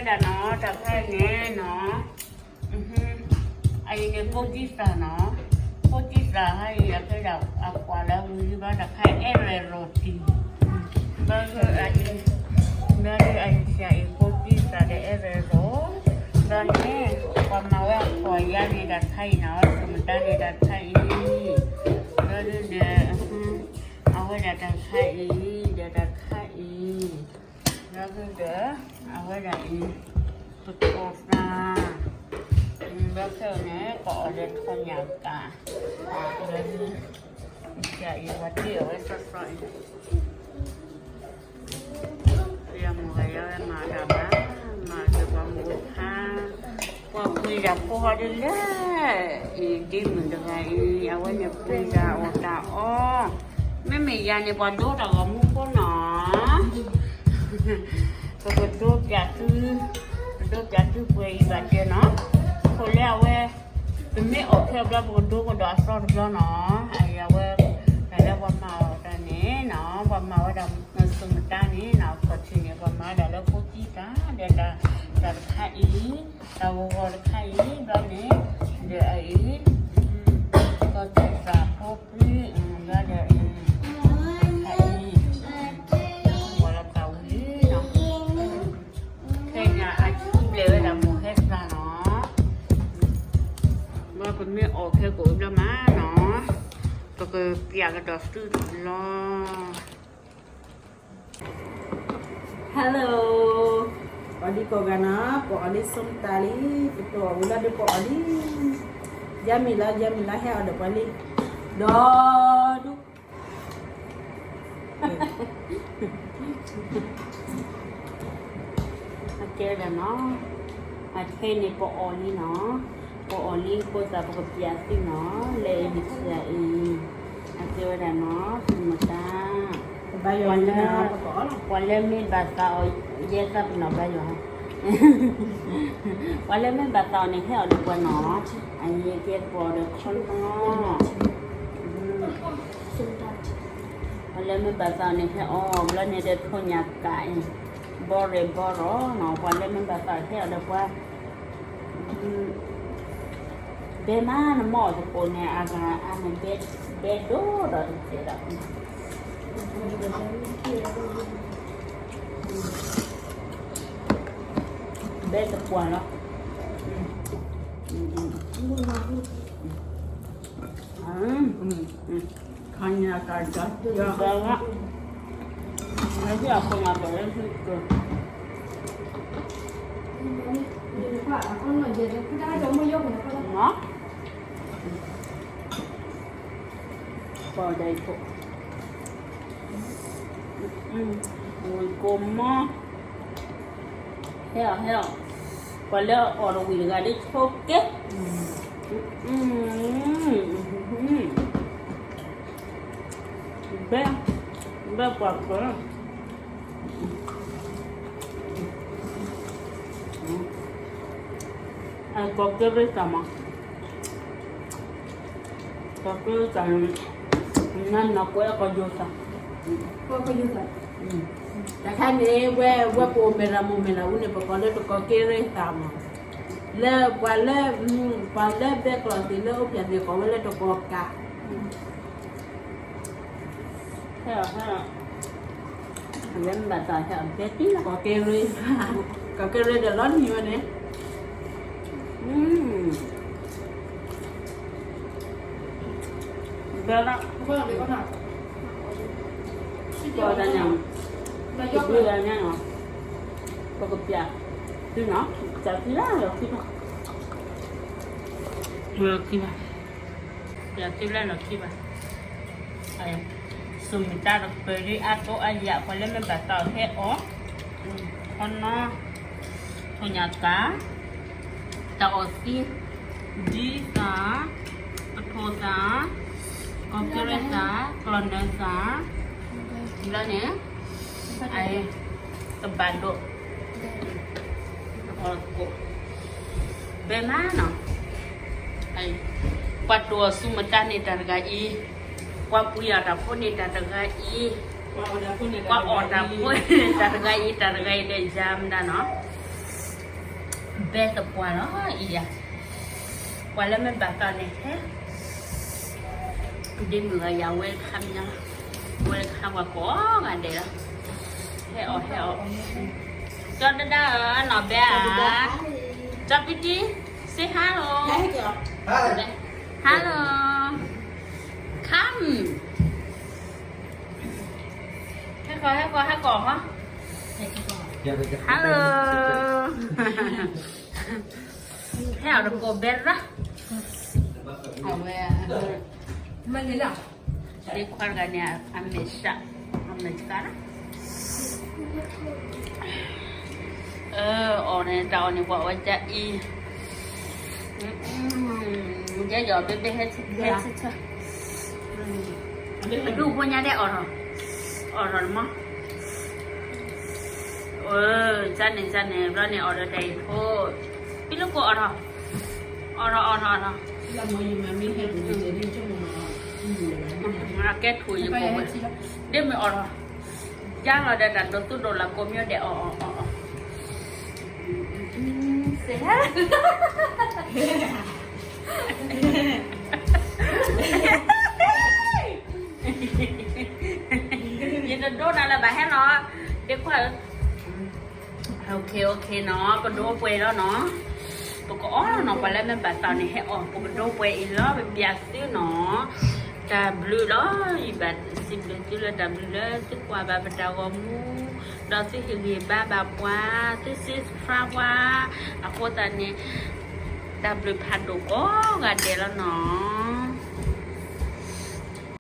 တၢ်နီၤ တၢ်ခါအံၤန့ၣ်နီၤ, အအံၤန့ၣ် ဖိကံသၣ်နီၤ, ဖိကံသၣ်ဟါအံၤ အကဲဒၣ်အကွၢ်လၢဝံၤဘျီ တၢ်ခါအဲၣ်ရဲၣ်ရိၤတံၢ်, ဘျီဒုးအအံၤ, ဘျီဒုးအအံၤ ဆံးအံၤ ဖိကံသၣ်ဒီးအဲၣ်ရဲၣ်ရိၤ, ဘျီန့ၣ် ပှၤမၤဝဲအကွၢ်ယါန့ၣ် တၢ်ခါအံၤနီၤ, သုးမတါန့ၣ် တၢ်ခါအံၤ, ဘျီဒုးဒီး အဝဲဒၣ်တၢ်ခါအံၤ ဒီးတၢ်ခါအံၤ, ဘျီဒုးဒီး အဝဲဒၣ်အံၤ ပကိၢ်သၣ်, ဘျီခဲအံၤန့ၣ် ပအီၣ်ဒီးထီၣ်ညၣ်ကး, ဘျီဒုး ဆံးအံၤဝဲတ့ၢ်အီၤဝဲစီစီအံၤ ယမၤဂၤယဝဲမၤတၢ်ဘၣ်, မၤဒီးပှၤမုၢ်ခါ, ပှၤပှ့ၤတၢ်ဖိဟီဒ်လဲၣ်, အံၤဒ့မုၣ်တဂၤအံၤ အဝဲန့ၣ်ပှ့ၤတၢ်အီၣ်တၢ်အီ, မ့မ့ၢ်ယၤန့ၣ် ပှၤဒိတၢ်ဂီၤမူဖိနီၤ, ပကဒိပၠးသု, ပဒိပၠးသုပှဲၤအံၤဘၣ်တဲနီၤ, ခိၣ်လၢအဝဲ ပမ့ၢ်အီၣ်ခဲအဘျီ ပကဒိကဒီးအသီတဘျီနီၤ, အဝဲ တၢ်လၢပှၤမၤအီၣ်တၢ်န့ၣ်နီၤ, ပှၤမၤဝဲဒၣ် သုးမတါန့ၣ်နီၤ, ခီၣ်ထံးန့ၣ် ပှၤမၤဝဲဒၣ်လၢဖိကံသၣ်, ဒီးတၢ်တခါအံၤ, တၢ်ဂီၤဂီၤတခါအံၤ, ဘျီန့ၣ်, ဒီးအအံၤ, ကီၢ်သၣ်ဖိပှံၤ, ဘျီဒီးအံၤ, တၢ်တခါအံၤ, ပှၤလီၤတၢ်ဝံၤလံနီၤ, ခဲညါအထံဘျဲးဝဲဒၣ်မိၢ်ဟဲသၣ်နီၤ ဘျီပမ့ၢ်အီၣ်ခဲကိးဘျီမးနီၤ, ပကပျးကဒီးသုတဘျီ. Hello, အီၤဒံကိးဂၤနီၤ, ပအီၣ်လံဆိတၢ်လံ, ပတိၢ်အီၣ်ဝံၤလီၤဒီးပအီၣ်လံ, ယါမံၤလီၤ, ယါမံၤလီၤ, ဟဲအီၣ်ဒီးပှၤလံ, ဒီးဒူ အကဲဝဲဒၣ်နီၤ, အခဲအံၤန့ၣ် ပအီၣ်လံနီၤ, ပအီၣ်လံအဃိသတး ပကပျးသုနီၤ, လၢအံၤတဆံးအံၤ, အကဲဝဲဒၣ်နီၤ, သုးမတါ, ပှၤလၢမ့ၢ်ဘၣ်သးအီၣ် ယဲသးပနီၣ်ဘၣ်ယွၤ, ပှၤလၢမ့ၢ်ဘၣ်သးအီၣ်န့ၣ် ဟဲအီၣ်ဒီးပှၤနီၤ, အအံၤကဲပှၤဒီးခီလီၤ ပှၤလၢမ့ၢ်ဘၣ်သးအီၣ်န့ၣ် ဟဲအီၣ်ဘျီန့ၣ်ဒီး ထိၣ်ညၣ်ကးအံၤ, ဘီရဲၣ်ဘီရီနီၤ, ပှၤလၢမ့ၢ်ဘၣ်သးအီၣ်ဟဲအီၣ်ဒီးပှၤ, ဘဲမးနမ့ၢ်အီၣ်သကိးန့ၣ် အဂၤအါန့ၣ် ဘဲဒိၣ်ဒီးတကဲးဒီး, ဘဲတပှၢ်လီၤ. ခါညါတၢ်ကၢ်, ပီၢ်ဒဲးဖိ, ဝံၢ်ကိးမီ, ဟဲအီၣ်ဟဲအီၣ်, ပှၤလၢအီၣ်တဝံၢ်တဂၤဒ်ဆိကဲ, ဘဲ, ဘဲပှၤကၢၤ, ကီၢ်ကရ့သးမး, ကီၢ်ကရ့သး, နနီၢ်ကွဲကီၢ်ယိၤသး, တၢ်ခါန့ၣ် ဝဲ, ဝဲပအိၣ်မဲာ်တၢ်မိၢ်မဲာ်တၢ်အူန့ၣ် ပကိးလၢတကီၢ်ကရ့သးမး, လၢပှၤလၢ, ပှၤလၢဘဲကျီၢ်သ့ၣ်လၢအိၣ်ဖျဲၣ်သ့ၣ်ကိးဝဲလၢတကီၢ်ကး ဟဲအီၣ်ဟဲအီၣ်, အဝဲမ့ၢ်ဘၣ်သးဟဲအီၣ်ဘဲတံၢ်လီၤ, ကီၢ်ကရ့, ကီၢ်ကရ့ဒီးလီၤနံၤဝဲန့ၣ်, ဘဲလီၤ, ကီၢ်ဒၣ်ညါ, ကဘုၣ်ဒၣ်ညါနီၤ, ပကပျး, သုနီၤ, ပျးသုလၢလီၢ်ခံဘၣ်, လီၢ်ခံဘၣ်, ပျးသုလၢလီၢ်ခံဘၣ်. သုးမုၢ်တၢ်တပၢၤဒ်အါတိအါယၤ ပှၤလၢမ့ၢ်ဘၣ်သးအီၣ်ဟဲအီၣ်, ခီနီၤ, ထိၣ်ညၣ်ကး, တၢ်အီၣ်သံ, ဒ်သး, ပထိၣ်သး, ကီၢ်ကရ့သး, ကျီၢ်နၢသး, လၢန့ၣ်, အ, ကဘၣ်ဒိး, အီၣ်ကိး, ဘဲမးနီၤ, ပှၤတိၢ်အီၣ်သုးမုၢ်တၢ်န့ၣ်တၢ်တဂၤအံၤ, ပှၤပှ့ၤအီၣ်တၢ်ဖိန့ၣ်တၢ်တဂၤအံၤ, ပှၤအီၣ်တၢ်ဖိန့ၣ်တၢ်တဂၤအံၤ တၢ်တဂၤအံၤဒီးယၤမတၤနီၤ, ဘဲသပှၢ်လီၤအံၤယၤ, ပှၤလၢမ့ၢ်ဘၣ်သးန့ၣ်ဟဲ, ဒ့မုၣ်ဂၤယၤဝဲတခါမညီ, ဝဲတခါပှၤကိးဂၤဒဲးလီၤ, ဟဲအီၣ်ဟဲအီၣ်, ကၠီတဒါဧၢ အနီၢ်ဘဲဧါ, ကၠီပံတံ, say hello, hello, come, ဟဲကီၢ် ဟဲကီၢ် ဟဲကီၢ်ဟီ, hello, ဟဲအီၣ်တကိးဘဲရၣ်, အဝဲ, မ့ၢ်လီၤ, ဒ့ခွါတဂၤန့ၣ် အမဲာ်ဆှး, အမဲာ်ဆှးလီၤ, အအီၣ်န့ၣ် တၢ်အီၣ်န့ၣ် ပှၤအီၣ်ဝဲဒ်အံၤ, ယဲယီၤဘဲဘဲ ဟဲဆၢဆၢ, အဒူၣ်ဖိညါဒဲးအီၣ်ထီၣ်, အီၣ်ထီၣ်န့ၣ်မး, ကၢ်န့ၣ် ကၢ်န့ၣ် ဘျီန့ၣ် အီၣ်ဒီးတၢ်အံၤဖိ, ပံလၢကိးအီၣ်ထီၣ်, အီၣ်ထီၣ် အီၣ်ထီၣ် အီၣ်ထီၣ်, အကဲထူၣ်ယကိးဝဲ, ဒ့မုၣ်အီၣ်ထီၣ်, ယါလီၤဒီးတၢ်ဒိးသူၣ်ဒိးလၢကိးမံၤဒဲးအီၣ်အီၣ်အီၣ်အီၣ်, စ့ၢ် ယတဒိနၤလၢၤဘၣ် ဟဲလီၤ, ဒ့ခွါဧၢ, okay okay နီၤ, ပဒိပှဲၤလီၤနီၤ, ပကအီၣ်လီၤနီၤ, ပှၤလၢမ့ၢ်ဘၣ်သးန့ၣ် ဟဲအီၣ် ပကဒိပှဲၤအံၤလီၤ, ပပျးသုနီၤ, တၢ်ဘျုးလီၤ, ယဘၣ်စံးဘျုးသုလၢတၢ်ဘျုးလၢသုကွၢ်ဘၣ်ပတၢ်ဂီၤမူ, ဒီးသုဟ့ၣ်ဂံၢ်ဘါဘၣ်ပှၤ, သု subscribe ပှၤ, အဃိသတးန့ၣ်, တၢ်ဘျုးဖးဒိၣ်ကိးဂၤဒဲးလီၤနီၤ.